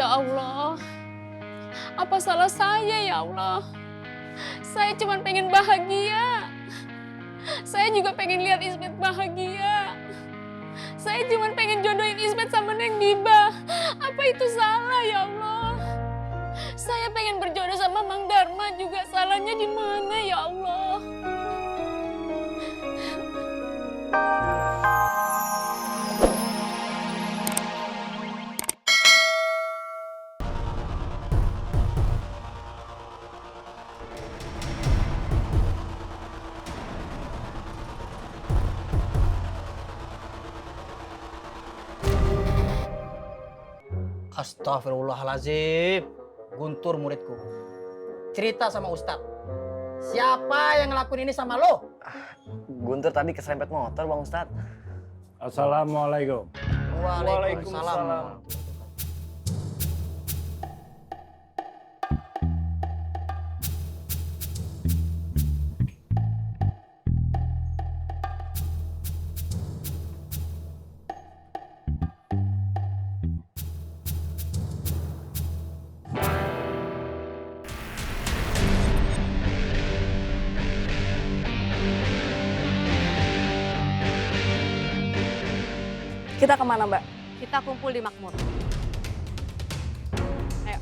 Ya Allah, apa salah saya ya Allah? Saya cuma pengen bahagia. Saya juga pengen lihat Ismet bahagia. Saya cuma pengen jodohin Ismet sama Neng Diba. Apa itu salah ya Allah? Saya pengen berjodoh sama Mang Darma juga, salahnya di mana ya Allah? Astagfirullahaladzim. Guntur muridku. Cerita sama Ustadz. Siapa yang ngelakuin ini sama lo? Guntur tadi keserempet motor, Bang Ustadz. Assalamualaikum. Waalaikumsalam. Kita kemana, Mbak? Kita kumpul di Makmur. Ayo.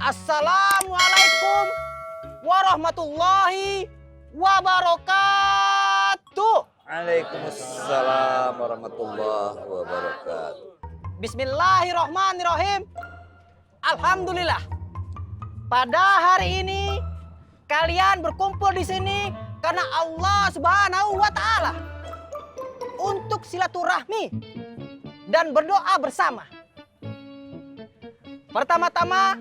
Assalamualaikum warahmatullahi wabarakatuh. Waalaikumsalam warahmatullahi wabarakatuh. Bismillahirrahmanirrahim. Alhamdulillah. Pada hari ini kalian berkumpul di sini karena Allah Subhanahu wa taala untuk silaturahmi dan berdoa bersama. Pertama-tama,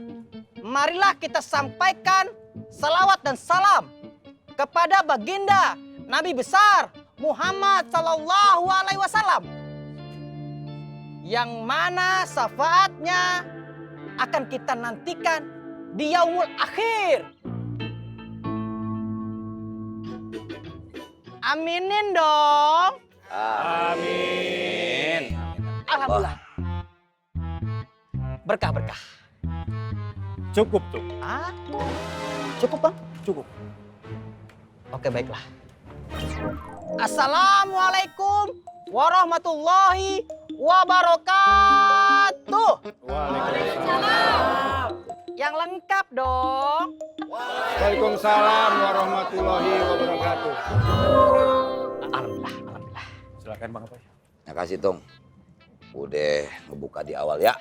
marilah kita sampaikan salawat dan salam kepada baginda Nabi besar Muhammad Sallallahu Alaihi Wasallam, yang mana syafaatnya akan kita nantikan di yaumul akhir. Aminin dong. Amin. Alhamdulillah. Berkah-berkah. Cukup tuh. Cukup bang? Cukup. Oke, baiklah. Assalamualaikum warahmatullahi wabarakatuh. Waalaikumsalam. Yang lengkap dong. Waalaikumsalam warahmatullahi wabarakatuh. Alhamdulillah, alhamdulillah. Silakan Bang Apoy. Terima kasih Tong. Udah ngebuka di awal ya.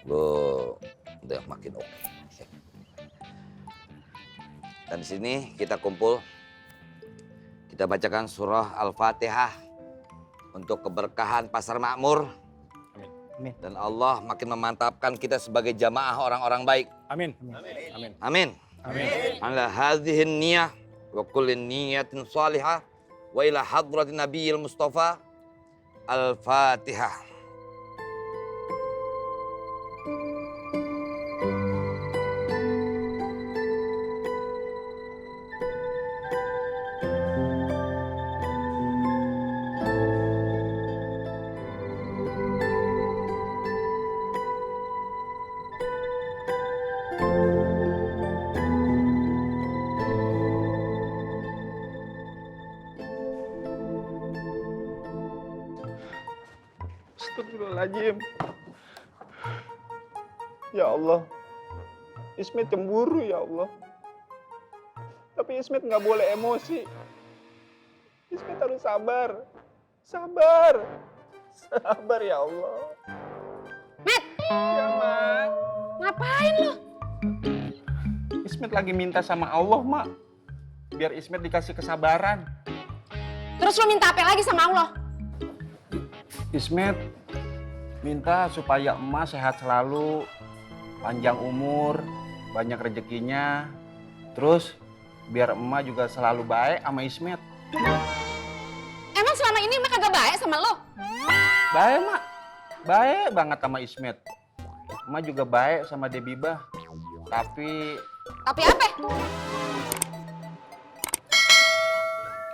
Lo udah makin oke. Dan di sini kita kumpul. Kita bacakan surah Al-Fatihah untuk keberkahan Pasar Makmur. Amin. Dan Allah makin memantapkan kita sebagai jamaah orang-orang baik. Amin. Amin. Amin. Amin. Ala hadhihin niyah wa kulli niyatin salihah wa ila hadratin nabiyil mustafa. Al-Fatihah. Astagfirullahaladzim. Ya Allah, Ismet cemburu ya Allah. Tapi Ismet nggak boleh emosi. Ismet harus sabar. Sabar. Sabar ya Allah. Met! Ya, Mak. Ngapain lo? Ismet lagi minta sama Allah, Mak. Biar Ismet dikasih kesabaran. Terus lo minta apa lagi sama Allah? Ismet minta supaya emak sehat selalu, panjang umur, banyak rezekinya. Terus biar emak juga selalu baik sama Ismet. Emang selama ini emak kagak baik sama lo? Baik, Mak. Baik banget sama Ismet. Emak juga baik sama Debibah. Tapi Tapi apa?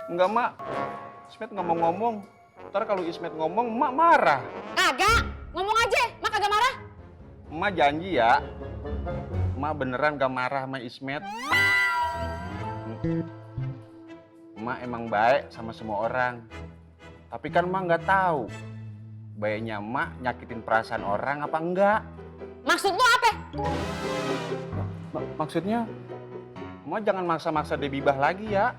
enggak, Mak. Ismet ngomong-ngomong. Ntar kalau Ismet ngomong, emak marah. Kagak. Ngomong aja, emak kagak marah. Emak janji ya. Emak beneran gak marah sama Ismet. Emak emang baik sama semua orang. Tapi kan emak nggak tahu. Baiknya emak nyakitin perasaan orang apa enggak. Maksud lo apa? Maksudnya, emak jangan maksa-maksa Debibah lagi ya.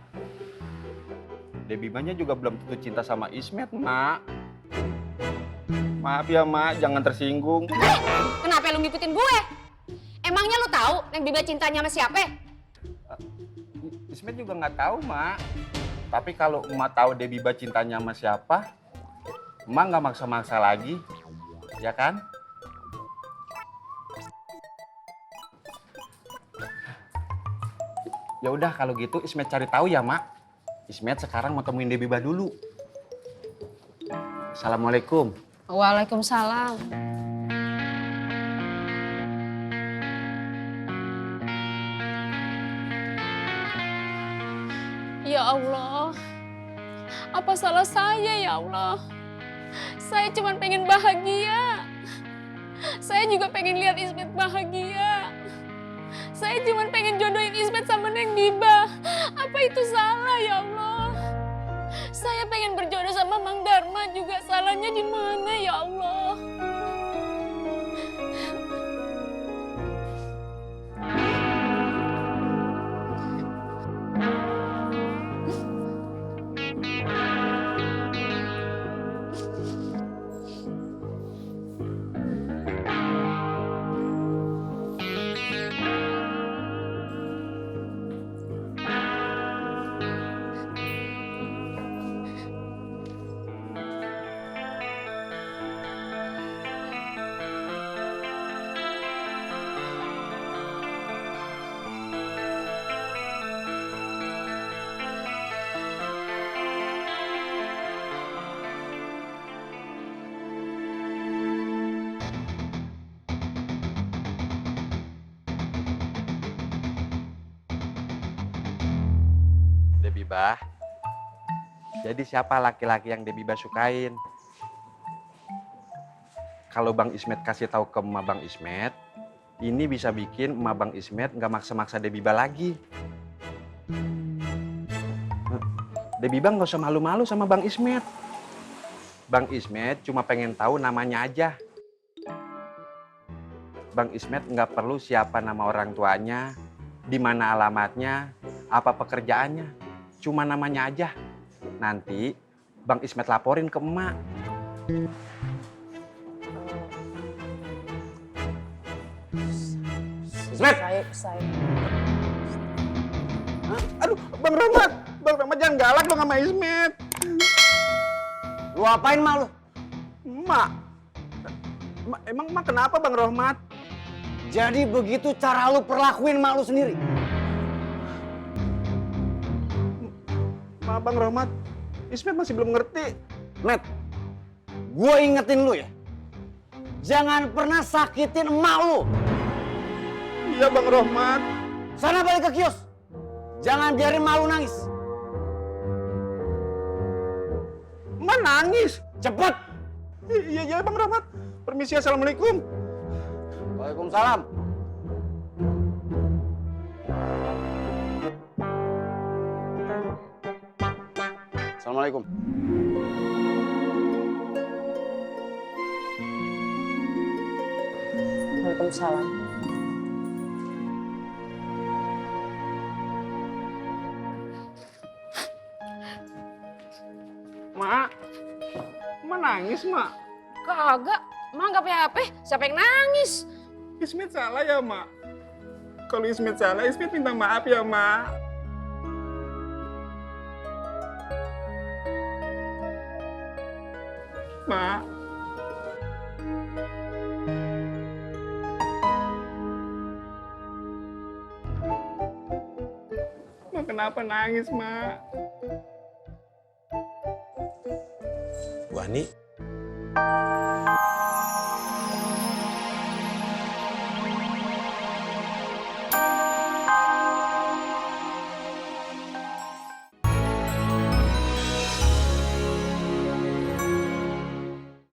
Debibahnya juga belum tentu cinta sama Ismet, Mak. Maaf ya, Mak, jangan tersinggung. Kenapa lu ngikutin gue? Emangnya lu tahu yang Biba cintanya sama siapa? Ismet juga nggak tahu, Mak. Tapi kalau emak tahu Debibah cintanya sama siapa, emak nggak maksa-maksa lagi, ya kan? Ya udah kalau gitu Ismet cari tahu ya, Mak. Ismet sekarang mau temuin Debibah dulu. Assalamualaikum. Waalaikumsalam. Ya Allah, apa salah saya ya Allah? Saya cuma pengen bahagia. Saya juga pengen lihat Ismet bahagia. Saya cuma pengen jodohin Ismet sama Neng Biba. Apa itu salah ya Allah? Saya pengen berjodoh sama Mang Darma juga, salahnya di mana ya Allah? Debibah, jadi siapa laki-laki yang Debibah sukain? Kalau Bang Ismet kasih tahu ke emak Bang Ismet, ini bisa bikin emak Bang Ismet nggak maksa-maksa Debibah lagi. Debibah nggak usah malu-malu sama Bang Ismet. Bang Ismet cuma pengen tahu namanya aja. Bang Ismet nggak perlu siapa nama orang tuanya, di mana alamatnya, apa pekerjaannya. Cuma namanya aja. Nanti Bang Ismet laporin ke emak. Ismet! Aduh, Bang Rahmat! Bang Rahmat jangan galak dong sama Ismet. Lu apain, Mak, lu? Emak! Emang emak kenapa Bang Rahmat? Jadi begitu cara lu perlakuin mak lu sendiri? Maaf Bang Rahmat, Ismet masih belum ngerti. Met, gue ingetin lu ya. Jangan pernah sakitin emak lu. Iya Bang Rahmat. Sana balik ke kios. Jangan biarin emak lu nangis. Emak nangis. Cepet. Iya Bang Rahmat. Permisi, assalamualaikum. Waalaikumsalam. Assalamualaikum. Waalaikumsalam. Mak, emak nangis, Mak. Kagak, Mak nggak apa-apa. Siapa yang nangis? Ismet salah ya, Mak? Kalau Ismet salah, Ismet minta maaf ya, Mak. Mak. kenapa nangis, Mak? Bu Ani,